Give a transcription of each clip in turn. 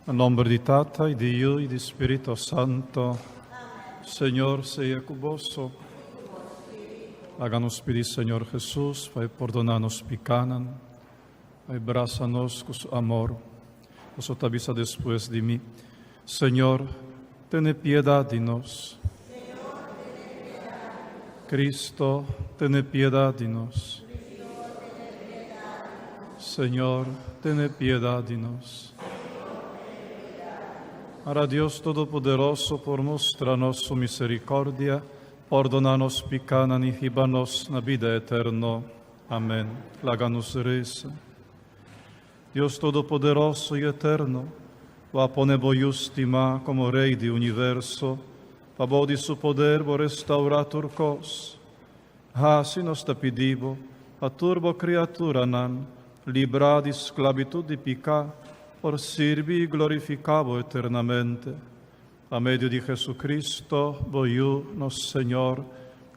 Na nomber di Tata y di Yu y di Spirito Santo. Señor sea cu boso. Laga nos pidi Señor Jesus pa e pordona nos picanan, pa e brasa nos cu su amor. Boso ta bisa despues di mi, Señor, tene piedad di nos. Cristo, tene piedad di nos. Señor, tene piedad di nos. Ara Dios Todopoderoso por mustra nos su misericordia, pordona nos picanan y hiba nos na bida eterno. Amén. Laga nos reza. Dios Todopoderoso y Eterno, Bo a pone Bo Yu stimá komo Rei di universo, pa bou di Su poder Bo restaurá tur kos. Hasi, nos ta pidi Bo, pa tur Bo kriaturanan, librá di sklabitut di piká, por sirbi i glorifiká Bo eternamente. Pa medio di Jesucristo, Bo Yu, nos Señor,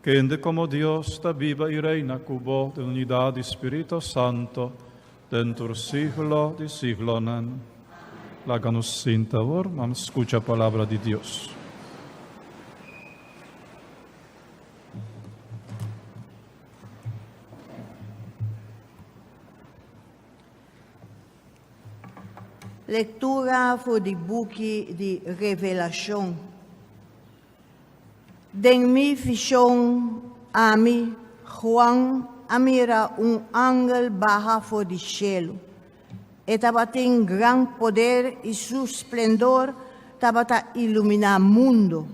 kende komo Dios ta biba i reina ku Bo den unidat di Spirito Santo, den tur siglo di siglonan. Laga nos sinta awor, nan skucha palabra di Dios. Lektura for di buki di Revelashon. Den mi vishon, ami, Juan, a mira un angel baha for di shelu. E tabatin gran poder i su splendor tabata iluminá mundu.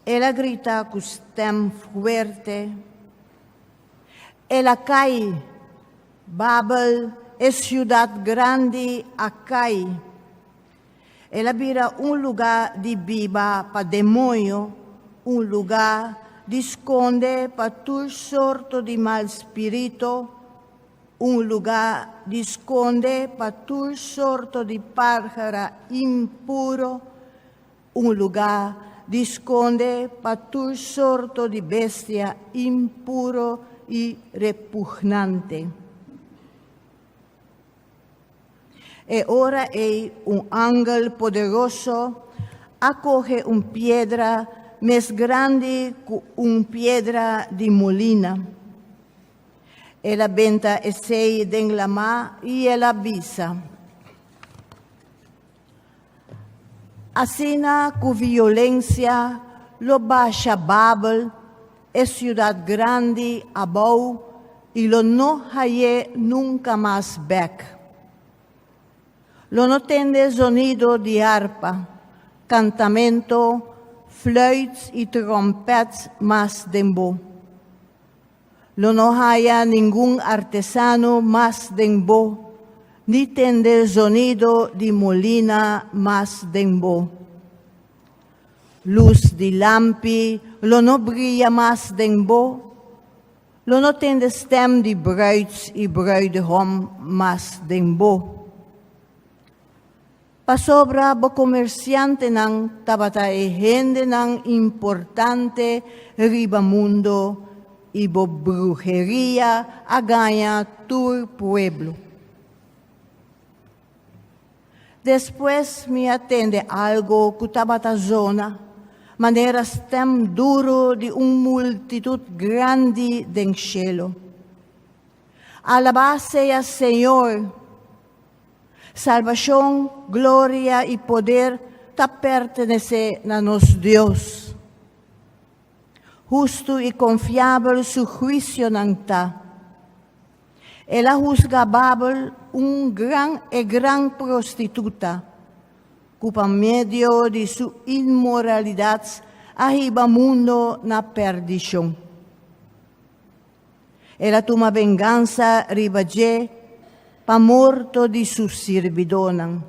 El a grita ku stèm fuerte, El a kai! Babel, e siudat grandi, a kai! El a bira un lugá di biba pa demoño, un lugá di skonde pa tur sorto di mal spirito, un lugá di skonde pa tur sorto di párhara impuro, un lugá di skonde pa tur sorto di bestia impuro i repugnante. E ora ei un angel poderoso a kohe un piedra mes grandi ku un piedra di molina. El a benta esei den lamá i el a bisa, Asina ku violensia lo basha Babel, e siudat grandi, abou i lo no hay'é nunka mas bèk. Lo no tende zonido di arpa, kantamento, fluit i tròmpèt mas den bo. Lo no haya ningun artesano mas den bo, ni tende zonido di molina mas den bo. Lus di lampi lo no bria mas den bo, lo no tende stem di bruids i bruidegom mas den bo. Pasobra bo komersiantenan tabata e hendenan importante riba mundo i bo bruheria a gaña tur pueblo. Despues mi a tende algo ku tabata zona manera stèm duru di un multitut grandi den shelu. Alabá sea Señor! Salbashon, gloria i poder ta pertenesé na nos Dios. Hustu i konfiabel su huisionan ta. El a husga Babel, un gran e gran prostituta, ku pa medio di su inmoralidat a hiba mundo na perdishon. El a tuma vengansa riba dje pa morto di su sirbidónan.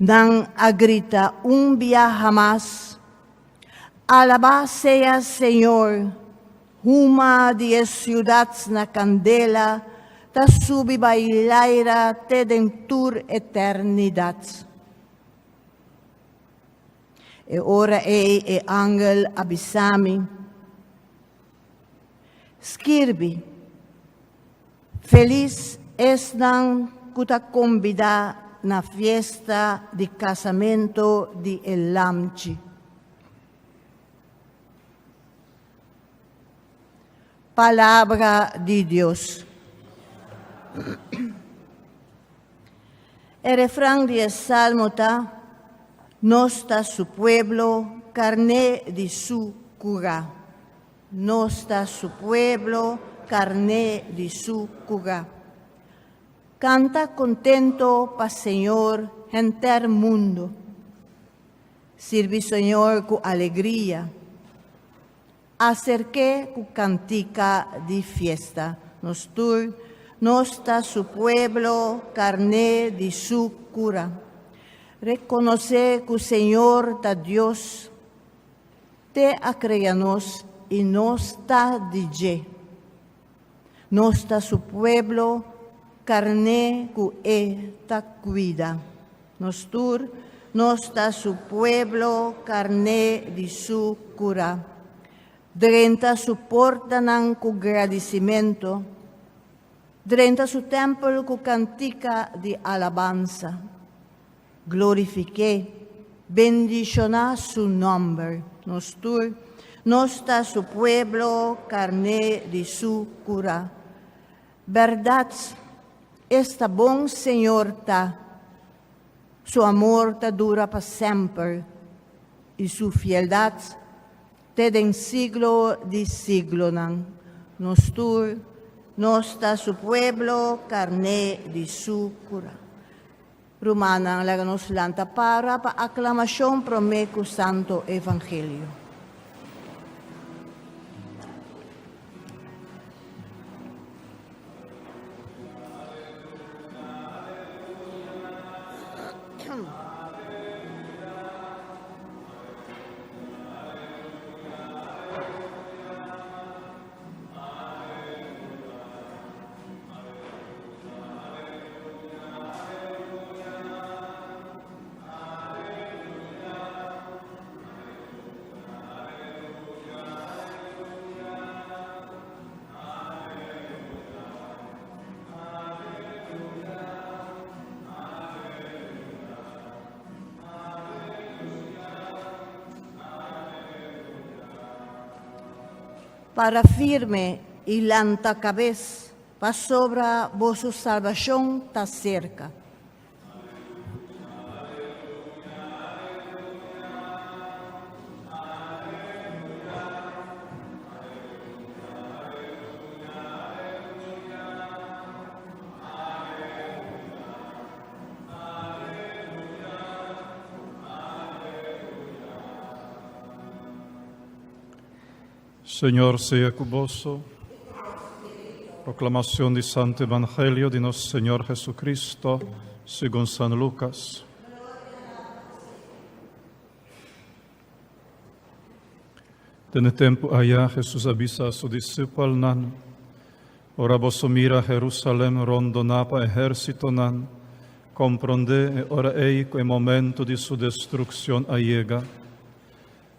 Nan a grita un biaha mas, Alabá sea Señor! Huma di e siudat na kandela ta subi bai laira te den tur eternidat. E ora ei e angel a bisa mi, Skirbi, Felis esnan ku ta kombidá. na fiesta di casamento di e Lamchi. Palabra di Dios. E refran di e salmo ta, Nos ta su pueblo, carné di su cura. Nos ta su pueblo, carné di su cura. Canta contento pa Señor henter mundo. Sirbi Señor cu alegria. Aserk'é ku kantika di fiesta. Nos tur, nos ta su pueblo, karné di su kura. Rekonosé ku Señor ta Dios, T'e a krea nos i nos ta di dje. Nos ta su pueblo, karné ku e ta kuida. Nos tur, nos ta su pueblo, karné di su kura. Drenta su portanan ku gradisimentu, drenta su tèmpel ku kantika di alabansa. Glorifik'é, bendishoná su nòmber. Nos tur, nos ta su pueblo, karné di su kura. Bèrdat, esta bon Señor ta! Su amor ta dura pa semper, i su fieldat te den siglo di siglonan. Nos tur, nos ta su pueblo, karné di su kura. Rumannan, laga nos lanta para pa aklamashon promé ku Santo Evangelio. Para firme i lanta kabes, pasobra boso salbashon ta serka. Señor sea cu boso. Proclamación di Santo Evangelio di nos Señor Jesucristo, segun San Lucas. Den e tempu aya Jesus a bisa su disipelnan, Ora boso mira Jerusalem rondoná pa ehérsitonan, komprondé e ora ei ku e momento di su destrukshon a yega.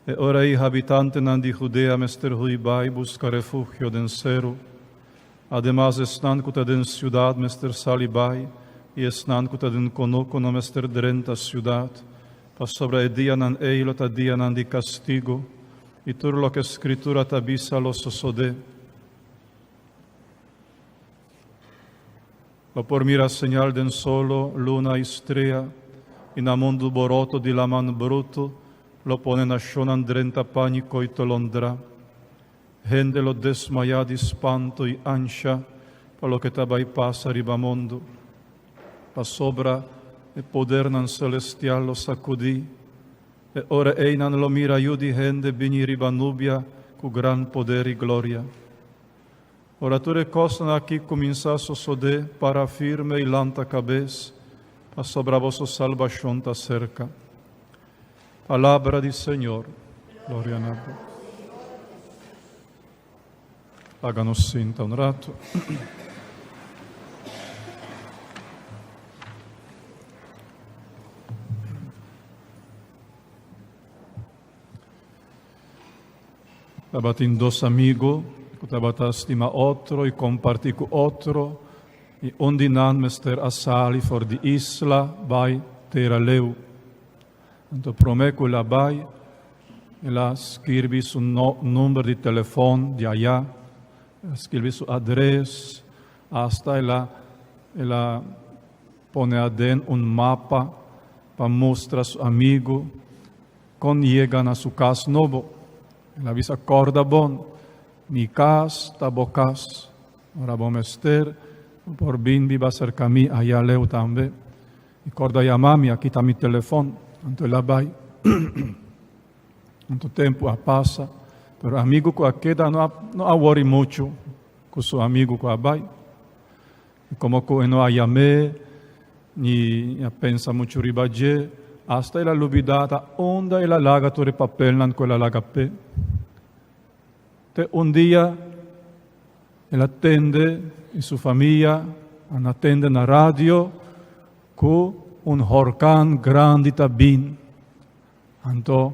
E ora ei habitantenan di Judea mester hui bai buska refugio den seru. Ademas esnan ku ta den siudat mester sali bai, i esnan ku ta den konoko no mester drenta siudat, pasobra e dianan ei lo ta dianan di kastigu, i tur loke Skritura ta bisa lo sosodé. Lo por mira señal den solo, luna i strea, i na mundu boroto di laman brutu lo pone nashonnan drenta pániko i tolondrá. Hende lo desmayá di spanto i ansha pa loke ta bai pasa riba mundu, pasobra e podernan selestial lo sakudí. E ora ei nan lo mira Yu di hende bini riba nubia ku gran poder i gloria. Ora tur e kosnan aki kuminsá sosodé, para firme i lanta kabes, pasobra boso salbashon ta serka. Palabra di Señor. Gloria na Bo. Laga nos sinta un ratu. Tabatin dos amigo ku tabata stima otro i kompartí ku otro. I un di nan mester a sali for di isla bai tera leu. Anto promé ku el a bai, el a skirbi su number di telefòn di ayá, el a skirbi su adres, asta el a el a pone aden un mapa pa mustra su amigu kon yega na su kas nobo. El a bisa, Kòrda bon, mi kas ta bo kas. Ora bo mester, bo por bin biba serka mi ayá leu tambe. I kòrda yama mi, aki ta mi telefòn. Anto el a bai. Anto tempu a pasa, pero amigu ku a keda no a no a wòri muchu ku su amigu ku a bai. I komo ku e no a yam'é ni a pensa muchu riba dje, asta el a lubidá ta unda el a laga tur e papelnan ku el a laga p'e. Te un dia el a tende i su famia a na tende na radio ku un horkan grandi ta bin. Anto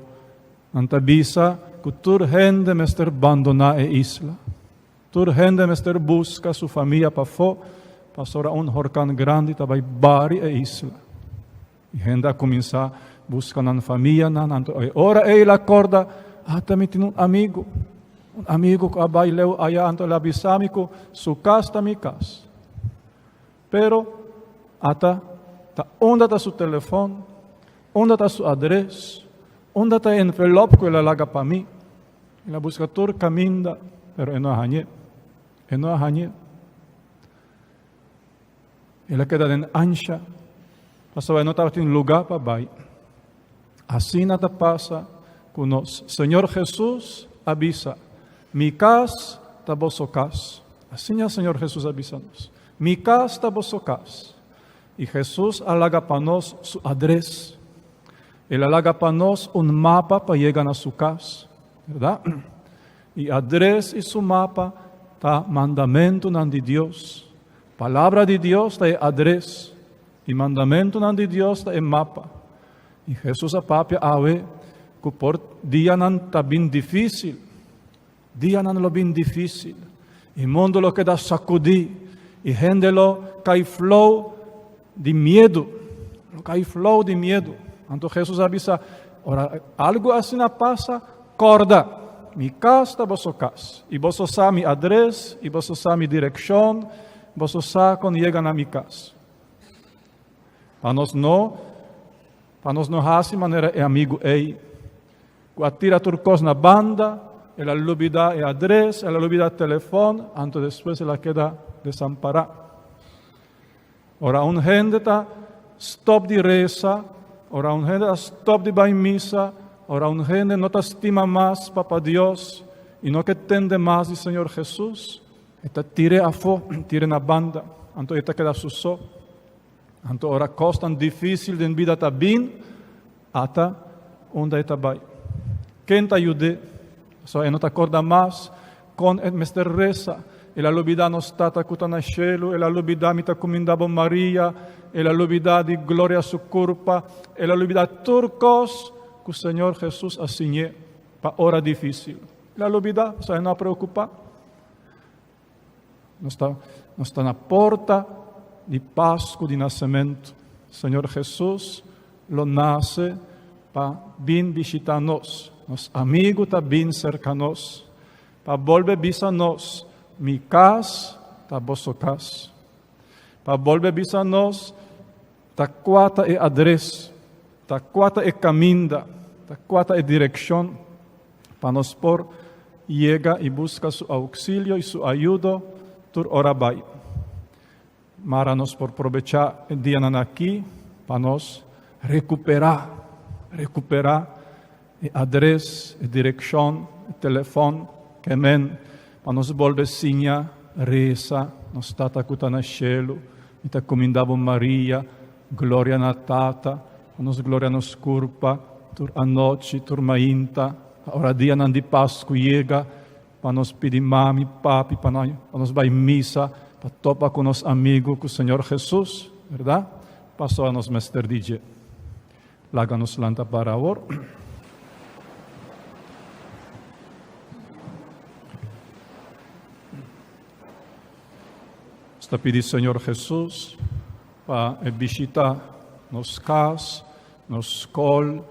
nan ta bisa ku tur hende mester bandoná e isla. Tur hende mester buska su famia pafó pasobra un horkan grandi ta bai bari e isla. I hende a kuminsá buska nan famianan. Anto e ora ei el a kòrda, Ata mi tin un amigu, un amigu ku a bai leu aya, anto el a bisa mi ku su kas ta mi kas. Pero ata ta unda ta su telefòn, unda ta su adres, unda ta e envelòp ku el a laga pa mi? El a buska tur kaminda, pero e no a hañ'é. E no a hañ'é. El a keda den ansha, pasobra e no tabatin lugá pa bai. Asina ta pasa ku nos. Señor Hesus a bisa, Mi kas ta boso kas. Asina Señor Hesus a bisa nos, Mi kas ta boso kas. I Hesus a laga pa nos su adres. El a laga pa nos un mapa pa yega na su kas, bèrdat? I adres i su mapa ta mandamentunan di Dios. Palabra di Dios ta e adres i mandamentunan di Dios ta e mapa. I Hesus a papia awe ku por dianan ta bin difísil. Dianan lo bin difísil. I mundu lo keda sakudí i hende lo kai flou di miedu. Lo kai flou di miedu. Anto Hesus a bisa, ora algu asina pasa, kòrda, mi kas ta boso kas, i boso sa mi adres, i boso sa mi direkshon, boso sa kon yega na mi kas. Pa nos no, pa nos no hasi manera e amigu ei, ku a tira tur kos na banda, el a lubidá e adres, el a lubidá telefòn, anto despues el a keda desampará. Ora un hende ta stòp di resa, ora un hende ta stòp di bai misa, ora un hende no ta stima mas Papa Dios i no ke tende mas di Señor Hesus, e ta tir'é afó, tir'é na banda, anto e ta keda su so. Anto ora kosnan difísil den bida ta bin, ata unda e ta bai. Ken ta yud'é? Pasobra e no ta kòrda mas kon e mester resa. El a lubidá nos Tata ku ta na shelu, el a lubidá mi ta kumindá bo Maria, el a lubidá di gloria su kurpa, el a lubidá tur kos ku Señor Hesus a siñ'é pa ora difísil. El a lubidá, pasobra e no a preokupá. Nos ta, nos ta na porta di Pasku di Nasementu. Señor Hesus lo nase pa bin bishita nos. Nos amigu ta bin serka nos pa bolbe bisa nos, Mi kas ta boso kas. Pa bolbe bisa nos ta kua ta e adres, ta kua ta e kaminda, ta kua ta e direkshon pa nos por yega i buska su auksilio i su ayudo tur ora bai. Mara nos por probechá e dianan akí pa nos rekuperá, rekuperá e adres, e direkshon, e telefòn, ke men pa nos bolbe siña resa nos Tata ku ta na shelu, mi ta kumindá bo Maria, gloria na Tata, pa nos gloria nos kurpa tur anochi, tur mainta, pa ora dianan di Pasku yega, Pa nos pidi mami, papi pa nos bai misa, pa topa ku nos amigu ku Señor Jesus, berdad? Pasobra nos mester di dje. Laga nos lanta para awor. Ta pidi Señor Jesus pa e bishita nos cas, nos scol,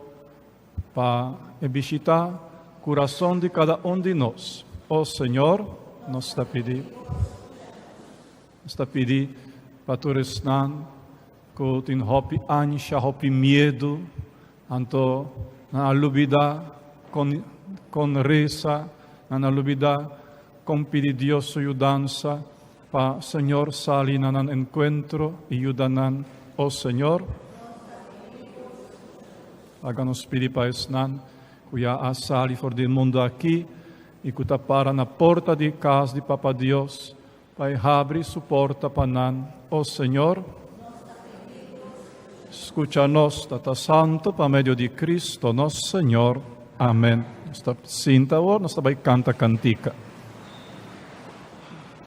pa e bishita curason di cada un di nos. O Señor, nos ta pidi. Nos ta pidi pa tur esnan cu tin hopi ansha, hopi miedo, anto nan a lubida con con reza, nan a lubida con pidi Dios su yudansa, pa Señor sali na nan encuentro y yuda nan. O Señor, laga nos pidi pa esnan cu ya a sali for di e mundo aki y cu ta para na porta di cas di Papa Dios, pa e habri su porta pa nan. O Señor, scucha nos, Tata Santo, pa medio di Cristo nos Señor. Amen. Nos ta sinta awor, nos ta bay canta cantica.